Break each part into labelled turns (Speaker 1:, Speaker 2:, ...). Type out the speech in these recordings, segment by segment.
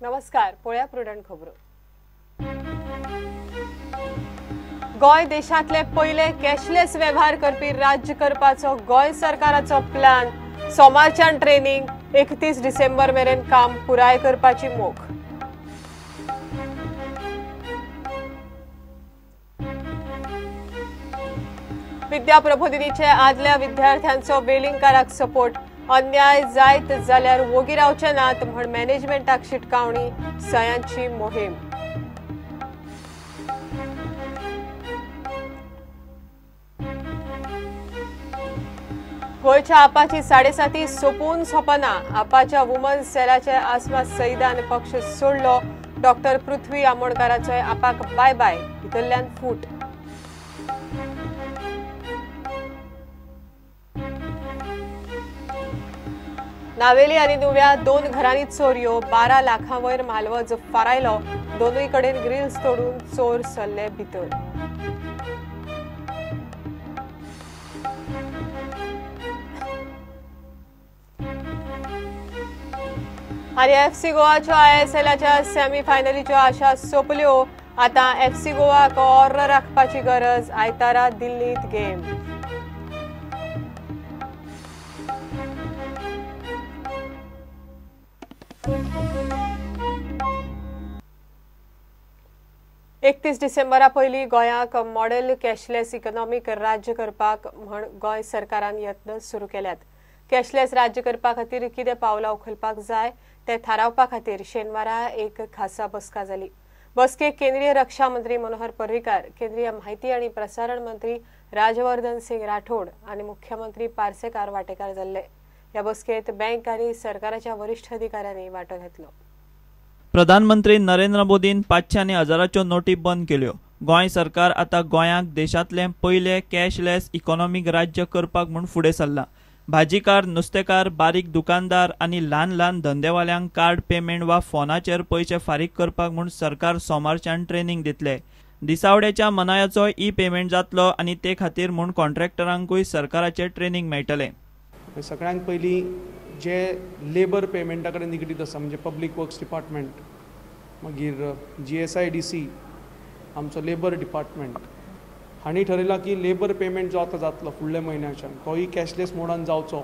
Speaker 1: नमस्कार, पळया प्रुडंट खबरो। गोंय देशांतले पयले कॅशलेस वेव्हार करपी राज्य करपाचो गोंय सरकाराचो प्लॅन। सोमारच्यान ट्रेनिंग, 31 डिसेंबर मेरेन काम पुराय करपाची मोख। विद्या प्रबोधिनीचे आदल्या विद्यार्थ्यांचो वेलिंगकाराक सपोर्ट। अन्याय जायत जाल्यार वोगी रावचे नात म्हण मॅनेजमेंटाक शिटकावणी। सयांची मोहीम। गोंयच्या आपाची 7.5 सोपून सोपना। आपाच्या वुमन सेलाचे आसमा सईदान पक्ष सोडलो। डॉक्टर पृथ्वी आमोणकाराचोय आपाक बाय बाय, भितरल्यान फूट। नावेली आनी नुव्या 2 घरांनी चोरयो, 12 लाखां वयर म्हालवज फारायलो। दोनूय कडेन ग्रिल्स तोडून चोर सरले भितर। आनी एफसी गोवाच्यो आयएसएलाच्या सेमीफायनलीच्यो आशा सोंपल्यो। आतां एफसी गोवाक ऑर्र राखपाची गरज। आयतारा दिल्लींत गेम। एकतीस डिसेंबरा पयलीं गोंयाक मॉडेल कॅशलेस इकॉनॉमीक राज्य करपाक म्हण गोंय सरकारान यत्न सुरू केल्यात। कॅशलेस राज्य करपा खातीर कितें पावलां उखलपाक जाय ते थारावपा खातीर शेनवारा एक खासा बसका जाली। बसकेक केंद्रीय रक्षा मंत्री मनोहर पर्रीकार, केंद्रीय माहिती आनी प्रसारण मंत्री राजवर्धन सिंग राठोड आनी मुख्यमंत्री पार्सेकार वांटेकार जाल्ले। ह्या बसकेत बँक आनी सरकाराच्या वरिश्ठ अधिकाऱ्यांनी वांटो घेतलो।
Speaker 2: प्रधानमंत्री नरेंद्र मोदीन 500 आनी 1000च्यो नोटी बंद केल्यो। गोंय सरकार आतां गोंयाक देशांतलें पयलें कॅशलेस इकॉनॉमीक राज्य करपाक म्हूण फुडें सरलां। भाजीकार, नुस्तेकार, बारीक दुकानदार आनी ल्हान ल्हान धंदेवाल्यांक कार्ड पेमेंट वा फोनाचेर पयशे फारीक करपाक म्हूण सरकार सोमारच्यान ट्रेनिंग दितले। दिसावड्याच्या मनायाचो ई पेमेंट जातलो आनी ते खातीर म्हूण कॉन्ट्रॅक्टरांकूय सरकाराचें ट्रेनिंग मेळटलें।
Speaker 3: सगळ्यांत पयलीं जे लेबर पेमेंटा कडेन निगडीत आसा, म्हणजे पब्लीक वर्क्स डिपार्टमेंट, मागीर GSIDC आमचो लेबर डिपार्टमेंट हांणी ठरयलां की लेबर पेमेंट जो आतां जातलो फुडल्या म्हयन्याच्यान तोय कॅशलेस मोडान जावचो।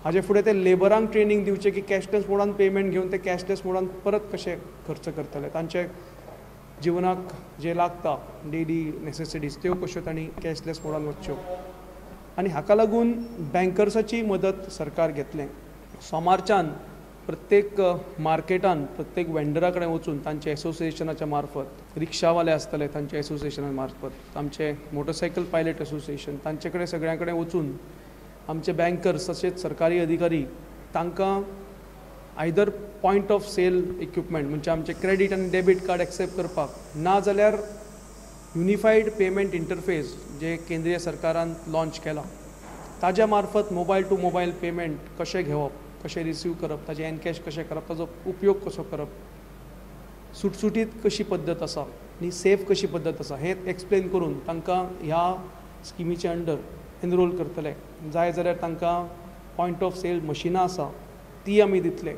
Speaker 3: हाजे फुडें ते लेबरांक ट्रेनींग दिवचें की कॅशलेस मोडान पेमेंट घेवन ते कॅशलेस मोडान परत कशे खर्च करतले, तांचे जिवनाक जे लागता डेली नेसेसिटीज त्यो कश्यो तांणी कॅशलेस मोडान वचच्यो। आनी हाका लागून बँकर्साची मदत सरकार घेतलें। सोमारच्यान प्रत्येक मार्केटान प्रत्येक वेंडरा कडेन वचून तांचे एसोसिएशनाच्या मार्फत, रिक्षावाले आसतले तांच्या एसोसिएशना मार्फत, आमचे मोटरसायकल पायलट एसोसिएशन तांचे कडेन सगळ्यां कडेन वचून आमचे बँकर्स तशेंच सरकारी अधिकारी तांकां either point of sale equipment म्हणजे आमचे क्रेडीट आनी डेबीट कार्ड एक्सेप्ट करपाक, ना जाल्यार युनिफायड पेमेंट इंटरफेस जे केंद्रीय सरकारान लॉन्च केला ताज्या मार्फत मोबायल टू मोबायल पेमेंट कशें घेवप, कशें रिसीव करप, ताजें एनकॅश कशें करप, ताजो उपयोग कसो करप, सुटसुटीत कशी पद्दत आसा आनी सेफ कशी पद्दत आसा हें एक्सप्लेन करून तांकां ह्या स्किमीच्या अंडर एनरोल करतले। जाय जाल्यार तांकां पॉयंट ऑफ सेल मशिनां आसा ती आमी दितले,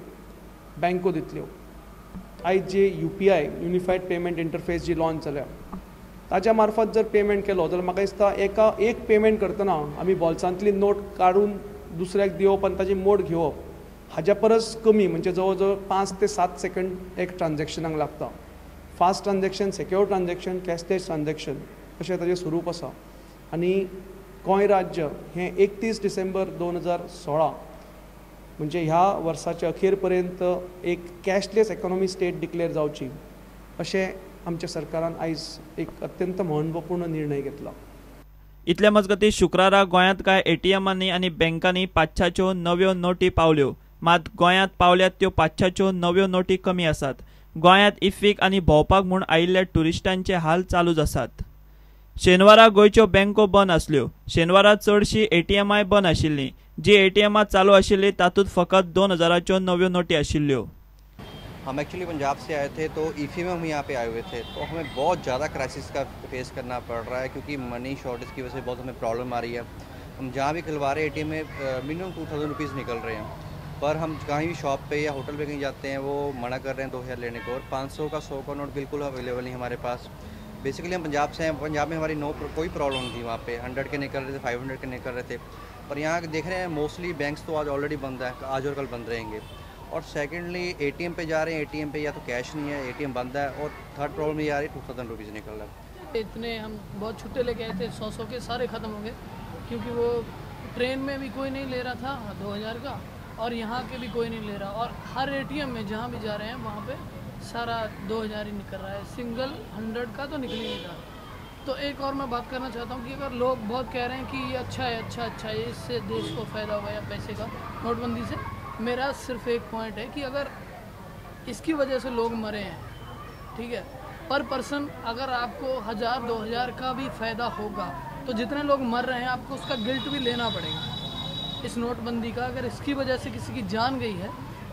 Speaker 3: बँको दितल्यो। आयज जे UPI unified payment interface जी लॉन्च जाल्या ताज्या मार्फत जर पेमेंट केलो जाल्यार म्हाका दिसता एका एक पेमेंट करतना आमी बोल्सांतली नोट काडून दुसऱ्याक दिवप आनी ताजी मोड घेवप हाज्या परस कमी, म्हणजे जवळ जवळ 5 ते 7 सेकंड एक ट्रान्जॅक्शनाक लागता। Fast transaction, secure transaction, cashless transaction अशें ताजें स्वरूप आसा। आनी गोंय राज्य हें 31 डिसेंबर 2016 म्हणजे ह्या वर्साच्या अखेर पर्यंत एक कॅशलेस इकॉनॉमी स्टेट डिक्लेअर जावची अशें आमच्या सरकारान आयज एक अत्यंत महत्वपूर्ण निर्णय घेतला।
Speaker 2: इतले मजगतीं शुक्रारा गोंयांत कांय एटीएमांनी आनी बँकांनी 500च्यो नव्यो नोटी पावल्यो। मात गोंयांत पावल्यात त्यो 500च्यो नव्यो नोटी कमी आसात। गोंयांत इफ्फीक आनी भोंवपाक म्हूण आयिल्ल्या ट्युरिस्टांचे हाल चालूच आसात। शेनवारा गोंयच्यो बँको बंद आसल्यो। शेनवारा चडशीं एटीएमाय बंद आशिल्लीं। जी एटीएमां चालू आशिल्लीं तातूंत फकत 2000च्यो नव्यो नोटी आशिल्ल्यो।
Speaker 4: हम एक्चुअली पंजाब से आए थे तो इफ़ी में हम यहाँ पे आए हुए थे, तो हमें बहुत ज़्यादा क्राइसिस का फेस करना पड़ रहा है क्योंकि मनी शॉर्टेज की वजह से बहुत हमें प्रॉब्लम आ रही है। हम जहाँ भी खुलवा रहे हैं एटीएम में मिनिमम 2000 रुपीज़ निकल रहे हैं। पर हम कहीं भी शॉप पे या होटल पे कहीं जाते हैं वो मना कर रहे हैं 2000 लेने को, और 500 का 100 का नोट बिल्कुल अवेलेबल नहीं हमारे पास। बेसिकली हम पंजाब से हैं, पंजाब में हमारी नो कोई प्रॉब्लम नहीं थी, वहाँ पे 100 के निकल रहे थे, 500 के निकल रहे थे। पर यहाँ देख रहे हैं मोस्टली बैंक्स तो आज ऑलरेडी बंद है, आज और कल बंद रहेंगे। और सेकेंडली एटीएम पे जा रहे हैं, एटीएम पे या तो कैश नहीं है, एटीएम बंद है। और थर्ड प्रॉब्लम ये आ रही है 2000 रुपीज़ निकल रहा है।
Speaker 5: इतने हम बहुत छुट्टे लेके आए थे, 100-100 के सारे ख़त्म हो गए, क्योंकि वो ट्रेन में भी कोई नहीं ले रहा था 2000 का, और यहाँ के भी कोई नहीं ले रहा। और हर एटीएम में जहाँ भी जा रहे हैं वहाँ पे सारा 2000 ही निकल रहा है, सिंगल 100 का तो निकल ही नहीं रहा। तो एक और मैं बात करना चाहता हूँ कि अगर लोग बहुत कह रहे हैं कि ये अच्छा है, अच्छा अच्छा है, इससे देश को फ़ायदा होगा या पैसे का नोटबंदी से, मेरा सिर्फ एक पॉइंट है कि अगर इसकी वजह से लोग मरे हैं, ठीक है, पर पर्सन अगर आपको 1000-2000 का भी फ़ायदा होगा तो जितने लोग मर रहे हैं आपको उसका गिल्ट भी लेना पड़ेगा इस नोटबंदी का। अगर इसकी वजह से किसी की जान गई है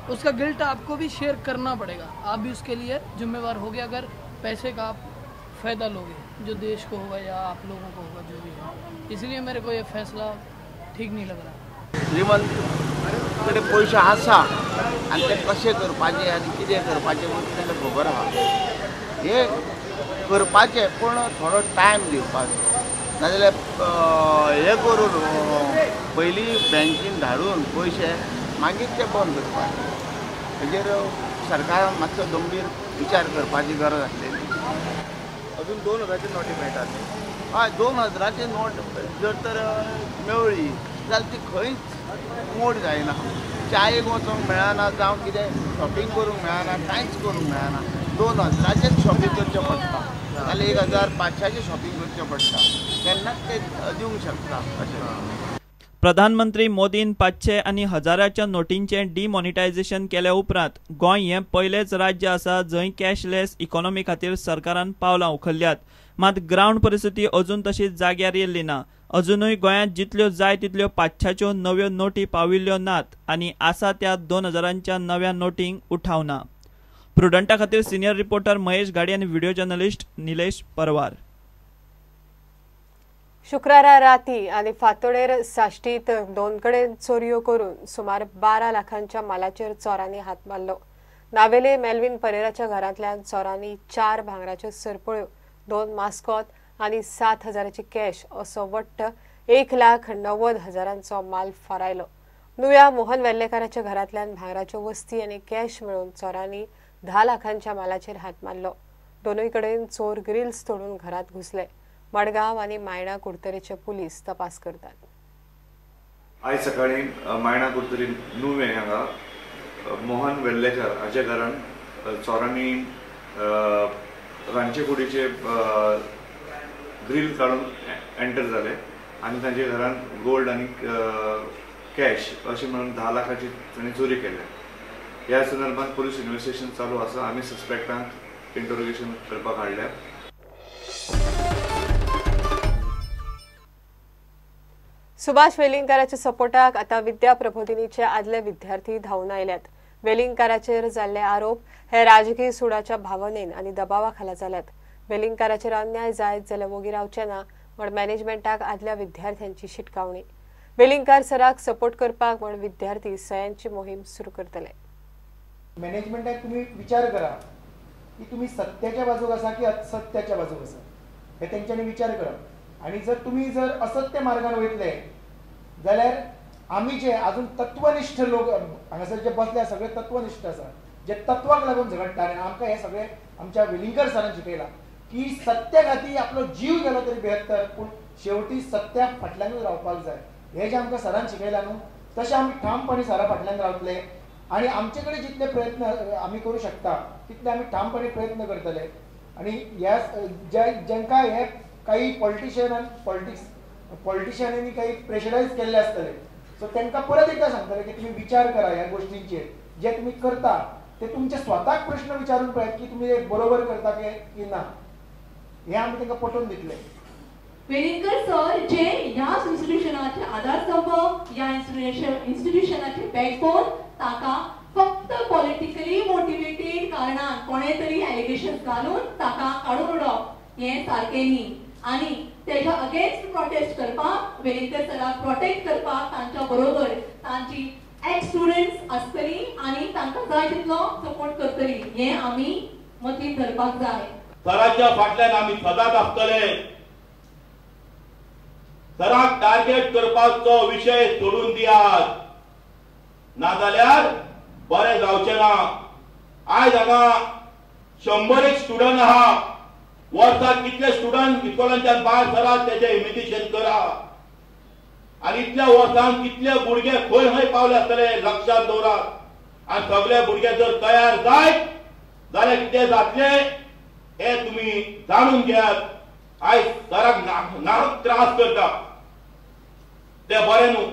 Speaker 5: उसका गिल्ट आपको भी शेयर करना पड़ेगा, आप भी उसके लिए जिम्मेवार हो गए अगर पैसे का आप फ़ायदा लोगे, जो देश को होगा या आप लोगों को होगा, जो भी है। इसलिए मेरे को ये फैसला ठीक नहीं लग रहा।
Speaker 6: श्रीमंत कडे पयशे आसा आनी ते कशें करपाचें आनी कितें करपाचें म्हणून तांकां खबर आहा। हे करपाचें पूण थोडो टायम दिवपाक, नाजाल्यार हें करून पयलीं बँकेन धाडून पयशे मागीर ते बंद करपाचें। हेजेर सरकारान मातसो गंभीर विचार करपाची गरज आसलेली।
Speaker 7: अजून 2000ची नोटी मेळटात?
Speaker 6: हय, 2000ची नोट जर तर मेवळी जाल्यार ती खंयच मोड जायना, चायेक वचोंक मेळना, जावं कितें शॉपिंग करूंक मेळना, कांयच करूंक मेळना। 2000चेच शॉपिंग करचें पडटा, जाल्यार 1500चें शॉपिंग करचें पडटा, तेन्नाच ते दिवंक शकता अशें।
Speaker 2: प्रधानमंत्री मोदीन 500 आनी 1000च्या नोटींचें डिमॉनिटायझेशन केल्या उपरांत गोंय हें पयलेंच राज्य आसा जंय कॅशलेस इकॉनॉमी खातीर सरकारान पावलां उखल्ल्यात। मात ग्रावंड परिस्थिती अजून तशी जाग्यार येयल्ली ना। अजुनूय गोंयांत जितल्यो जाय तितल्यो 500च्यो नव्यो नोटी पाविल्ल्यो नात आनी आसा त्या 2000च्या नव्या नोटींक उठाव ना। प्रुडंटा खातीर सिनियर रिपोर्टर महेश घाडी आनी व्हिडिओ जर्नलिस्ट निलेश परवार।
Speaker 1: शुक्रारा राती आनी फातोडेर साश्टीत दोन कडेन चोरयो करून सुमार 12 लाखांच्या मालाचेर चोरांनी हात मारलो। नावेले मेल्विन परेराच्या घरांतल्यान चोरांनी 4 भांगराच्यो सरपळ्यो, 2 मास्कोत आनी 7000ची कॅश असो वट्ट 1,90,000 माल फारायलो। नुव्या मोहन वेल्लेकाराच्या घरांतल्यान भांगराच्यो वस्ती आनी कॅश मेळोवन चोरांनी 10 लाखांच्या मालाचेर हात मारलो। दोनूय कडेन चोर ग्रिल्स तोडून घरात घुसले। मडगांव आनी मायणा कुडतरेचे पुलीस तपास करतात।
Speaker 8: आयज सकाळी मायणा कुडतरी नुवें हांगा मोहन वेल्लेकर हाच्या घरान चोरांनी रांदचे कुडीचे ग्रील काडून एंटर जाले आनी तांच्या घरान गोल्ड आनी कॅश अशें म्हणून 10 लाखाची तांणी चोरी केल्या। ह्या संदर्भात पुलीस इन्वेस्टिगेशन चालू आसा। आमी सस्पेक्टांक इंटरोगेशन करपाक हाडल्या।
Speaker 1: सुभाष वेलिंगकाराच्या सपोर्टाक आता विद्या प्रबोधिनीचे आदले विद्यार्थी धांवून आयल्यात। वेलिंगकाराचेर जाल्ले आरोप हे राजकीय सुडाच्या भावनेन आनी दबावा खाला जाल्यात। वेलिंगकाराचेर अन्याय जायत जाल्यार वोगी रावचे ना म्हण मॅनेजमेंटाक आदल्या विद्यार्थ्यांची शिटकावणी। वेलिंगकार सराक सपोर्ट करपाक म्हण विद्यार्थी सयांची मोहीम सुरू करतले।
Speaker 9: मॅनेजमेंटाक तुमी विचार करा की तुमी सत्याच्या बाजूक आसा की असत्याच्या बाजूक आसा हे तेंच्यांनी विचार करा। आनी जर तुमी जर असत्य मार्गान वयतले जाल्यार आमी जे अजून तत्वनिष्ठ लोक हांगासर जे बसले सगळे तत्वनिष्ठ आसा, जे तत्वाक लागून झगडटा आनी आमकां हे सगळे आमच्या वेलिंगकर सरान शिकयलां की सत्या खातीर आपलो जीव गेलो तरी बेहत्तर, पूण शेवटी सत्या फाटल्यानूच रावपाक जाय। हे जे आमकां सरान शिकयलां न्हू तशें आमी ठामपणे सरा फाटल्यान रावतले आनी आमचे कडेन जितले प्रयत्न आमी करूं शकता तितले आमी ठामपणे प्रयत्न करतले। आनी ह्या जांकां हे काही पॉलिटिशियन पॉलिटिशियनांनी काही प्रेशरायज केल्ले आसतले सो तांकां परत एकदां सांगतले की तुमी विचार करा ह्या गोष्टींचेर, जे तुमी करता ते तुमचे स्वताक प्रश्न विचारून पळयात की तुमी बरोबर करता की ना, हे आमी तांकां पटोवन दितले।
Speaker 10: वेलिंगकर सर जे ह्या इन्स्टिट्यूशनाचे आधारस्तंभ, ह्या इन्स्टिट्यूशनाचे बॅकबोन, ताका फक्त पॉलिटिकली मोटिवेटेड कारणान कोणे तरी एलिगेशन घालून ताका काडून उडोवप हें सारकें न्ही आनी तेज्या अगेन्स्ट प्रोटेस्ट करपाक, वेलिंगकर सराक प्रोटेक्ट करपाक तांच्या बरोबर तांची एक्स स्टुडंट्स आसतली आनी तांकां जाय तितलो सपोर्ट करतली, हें आमी मतींत धरपाक जाय.
Speaker 11: सराच्या फाटल्यान आमी सदांच आसतले. सराक टार्गेट करपाचो विशय सोडून दियात, नाजाल्यार बरें जावचें ना. आयज हांगा 100 स्टुडंट आहा, वर्साक कितले स्टुडंट इस्कॉलांच्यान भायर सरात तेजें इमिटेशन करा. आनी इतल्या वर्सांक कितले भुरगे खंय खंय पावले आसतले लक्षांत दवरात. आनी सगळे भुरगे जर तयार जायत जाल्यार कितें जातलें हें तुमी जाणून घेयात. आयज सराक नाक त्रास करता ते बरें न्हू.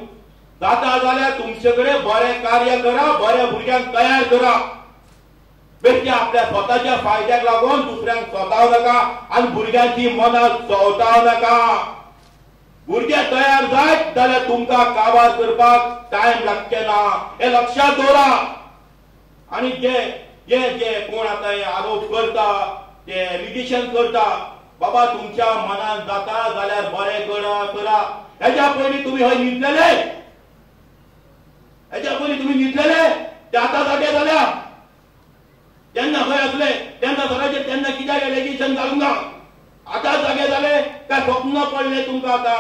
Speaker 11: जाता जाल्यार तुमचे कडेन बरें कार्य करा, बऱ्या भुरग्यांक तयार करा. बेश्टे आपल्या स्वताच्या फायद्याक लागून दुसऱ्यांक स्वताव नाका आनी भुरग्यांची मनां चवताव नाका. भुरगे तयार जायत जाल्यार तुमकां काबार करपाक टायम लागचे ना, हे लक्षांत दवरा. आनी जे जे जे कोण आतां हे आरोप करता, ते एलिगेशन करता, बाबा तुमच्या मनान जाता जाल्यार बरें करा करा. हेज्या पयलीं तुमी हय न्हिदलेले, हेज्या पयलीं तुमी न्हिदलेले, ते आतां जागे जाल्या. तेन्ना खंय आसले तेन्ना सराचेर तेन्ना कित्याक एलिगेशन घालूंक ना? आतां जागे जाले काय स्वप्न पडलें तुमकां आतां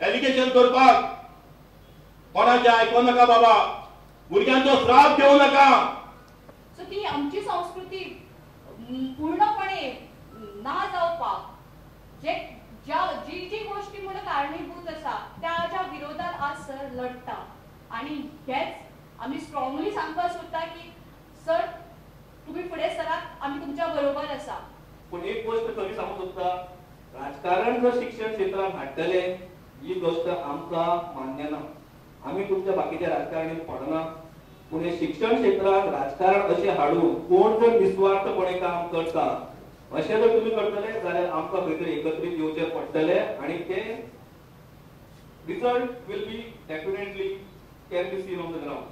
Speaker 11: एलिगेशन करपाक? कोणाचें आयको नाका बाबा, भुरग्यांचो श्राप घेवं नाका.
Speaker 12: सो ती आमची संस्कृती पूर्णपणे ना जावपाक जे ज्या जी जी गोष्टी म्हणून कारणीभूत आसा त्याच्या विरोधात आज सर लढटा. आनी हेच आमी स्ट्रॉंगली सांगपाक सोदता की सर तुम्ही फुडें सरात, आमी तुमच्या बरोबर आसा.
Speaker 13: पूण एक गोष्ट खरी सांगूंक सोदता, राजकारण जर शिक्षण क्षेत्रांत हाडटले ही गोष्ट आमकां मान्य ना. आमी तुमच्या बाकीच्या राजकारणी पडना, पूण हे शिक्षण क्षेत्रांत राजकारण अशें हाडून कोण जर निस्वार्थपणे काम करता अशें जर तुमी करतले जाल्यार आमकां खंय तरी एकत्रीत येवचें पडटलें आनी ते result will be definitely can be seen on the ground.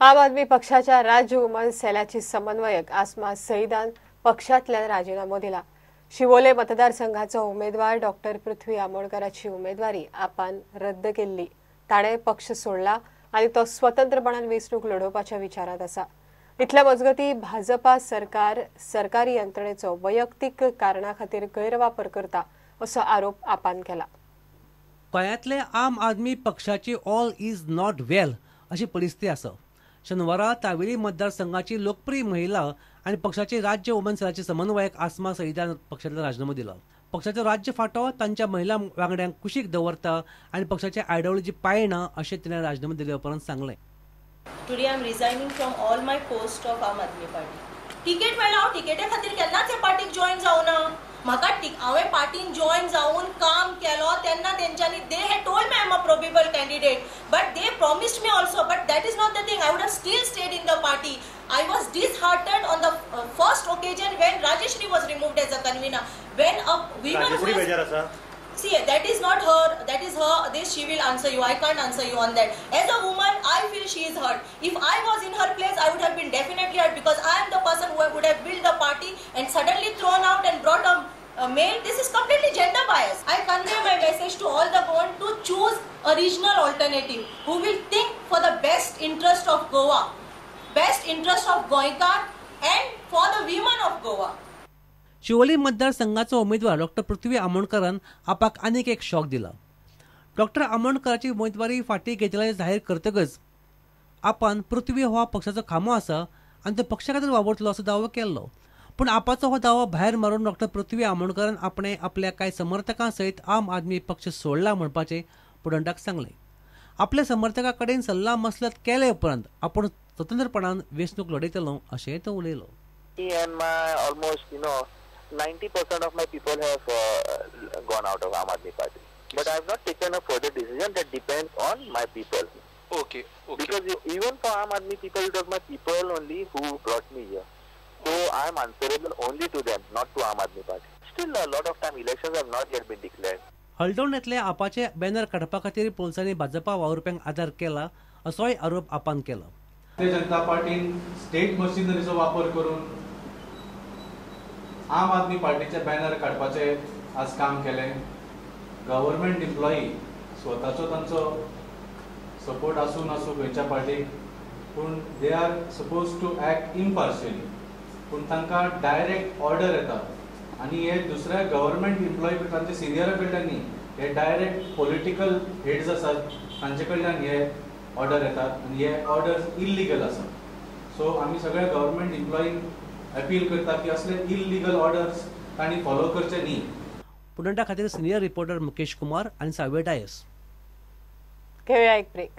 Speaker 1: Aam Aadmi पक्षाच्या राज्य वुमन सेलाची समन्वयक आसमा सईदान पक्षांतल्यान राजीनामो दिला. शिवोले मतदारसंघाचो उमेदवार डॉक्टर पृथ्वी आमोणकराची उमेदवारी आपान रद्द केल्ली. ताणें पक्ष सोडला आनी तो स्वतंत्रपणान वेंचणूक लढोवपाच्या विचारांत आसा. इतल्या मजगती भाजपा सरकार सरकारी यंत्रणेचो वैयक्तीक कारणा खातीर गैरवापर करता असो आरोप आपान केला.
Speaker 14: गोंयांतले आम आदमी पक्षाची ऑल is not वेल अशी परिस्थिती आसा. शनिवारा तावेली मतदारसंघाची लोकप्रिय महिला आनी पक्षाचे राज्य वुमन सेलाचे समन्वयक आसमा सईदान पक्षांतलो राजीनामो दिला. पक्षाचो राज्य फांटो तांच्या महिला वांगड्यांक कुशीक दवरता आनी पक्षाचे आयडियोलॉजी पाळना अशें तिणें राजीनामो दिले उपरांत सांगलें.
Speaker 15: Today I am resigning from all my post of Aam Aadmi Party. Ticket मेळ्ळा, हांव टिकेटे खातीर केन्नाच हे पार्टीक जॉयन जावना. म्हाका हांवें पार्टीन जॉयन जावन काम केलो तेन्ना तेंच्यांनी they had told me I am a probable candidate, but they promised me also, but that is not the thing. I would have still stayed in the party. I was disheartened on the first occasion when Rajeshri was removed as a convener. When a woman who is, see, that is not her, that is her, this she will answer you. I can't answer you on that. As a woman, I feel she is hurt. If I was in her place, I would have been definitely hurt, because I am the person who would have built the party and suddenly thrown out and brought a male. This is completely gender bias. I convey my message to all the women to choose a regional alternative who will think for the best interest of Goa, best interest of Goenkar and for the women of Goa.
Speaker 14: Siolim मतदारसंघाचो उमेदवार doctor पृथ्वी आमोणकरान आपाक आनीक एक shock दिला. Doctor आमोणकराची उमेदवारी फाटीं घेतल्याचें जाहीर करतकच आपान पृथ्वी हो पक्षाचो खांबो आसा आनी तो पक्षा खातीर वावुरतलो असो दावो केल्लो. पूण आपाचो हो दावो भायर मारून डॉक्टर पृथ्वी आमोणकरान आपणें आपल्या कांय समर्थकां सयत आम आदमी पक्ष सोडला म्हणपाचें पुडंटाक सांगलें. आपल्या समर्थकां कडेन सल्ला मसलत केले उपरांत आपूण स्वतंत्रपणान वेंचणूक लढयतलो अशेंय तो उलयलो.
Speaker 16: 90% of my people have gone out of Aam Aadmi Party. But I have not taken a further decision. That depends on my people.
Speaker 7: Okay. Okay.
Speaker 16: Because even for Aam Aadmi people, it was my people only who brought me here. So I am answerable only to them, not to Aam Aadmi Party. Still a lot of time elections have not yet been declared.
Speaker 14: हळदोणेंतले आपाचे banner काडपा खातीर पोलिसांनी भाजपा वावुरप्यांक आदार केला असोय आरोप आपान केला.
Speaker 17: भारतीय जनता पार्टीन स्टेट मशिनरीचो वापर करून आम आदमी पार्टीचे बॅनर काडपाचें आज काम केलें. गव्हर्मेंट एम्प्लॉई स्वताचो तांचो सपोर्ट आसूं नासूं खंयच्या पार्टीक, पूण they are suppose to act impartially. पूण तांकां डायरेक्ट ऑर्डर येता आनी हे दुसऱ्या गव्हर्मेंट एम्प्लॉई तांचे सिनियरा कडल्यान न्ही, हे डायरेक्ट पॉलिटिकल हेड्स आसात तांचे कडल्यान हे ऑर्डर येतात आनी हे ऑर्डर्स इल्लिगल आसात. सो आमी सगळ्या गव्हर्मेंट एम्प्लॉईंक अपील करता की असले इल्लिगल ऑर्डर्स तांणी फॉलो करचे न्ही.
Speaker 14: पुनंटा खातीर सिनियर रिपोर्टर मुकेश कुमार आनी सावे डायस.
Speaker 1: घेऊया एक ब्रेक.